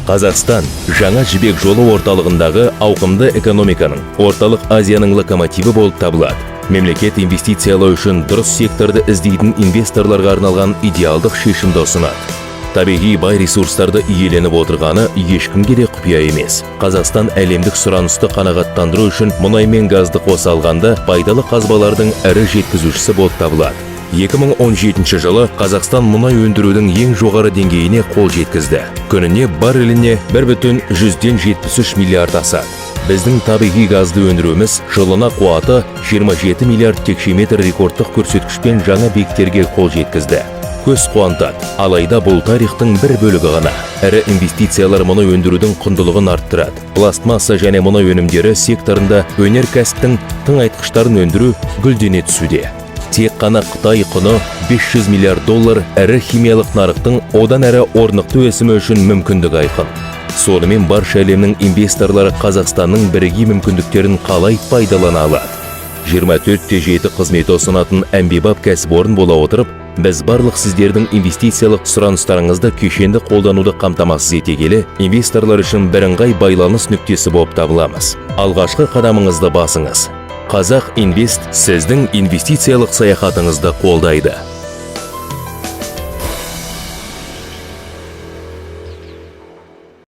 Қазақстан жаңа Жібек жолы орталығындағы ауқымды экономиканың, Орталық Азияның локомотиві болып табылады. Мемлекет инвестициялау үшін дұрыс секторды іздейтін инвесторларға арналған идеалдық шешімді ұсынады. Табиғи бай ресурстарды иеленіп отырғаны ешкімге де құпия емес. Қазақстан әлемдік сұранысты қанағаттандыру үшін мұнай мен газды қоса алғанда пайдалы қазбалардың ірі жеткізушісі болып табылады. 2017 жылы Қазақстан мұнай өндірудің ең жоғары деңгейіне қол жеткізді. Күніне барреліне 1,73 миллиард асады. Біздің табиғи газды өндіруіміз жылына қуаты 27 миллиард текше метр рекордтық көрсеткішпен жаңа биіктерге қол жеткізді. Көз қуантады. Алайда бұл тарихтың бір бөлігі ғана. Ірі инвестициялар мұнай өндірудің құндылығын арттырады. Пластмасса және мұнай өнімдері секторында өнеркәсіптің тыңайтқыштарын өндіру гүлдене түсуде. Тек қана Қытай құны 500 миллиард доллар ірі химиялық нарықтың одан әрі орнықты өсімі үшін мүмкіндік айқын. Сонымен, барша әлемнің инвесторлары Қазақстанның бірегей мүмкіндіктерін қалай пайдалана алады? 24 те 7 қызметі ұсынатын әмбебап кәсіпорын бола отырып, біз барлық сіздердің инвестициялық сұраныстарыңызды кешенді қолдануды қамтамасыз ете келе, инвесторлар үшін бірыңғай байланыс нүктесі болып табыламыз. Алғашқы қадамыңызды басыңыз. Қазақ Инвест сіздің инвестициялық саяхатыңызды қолдайды.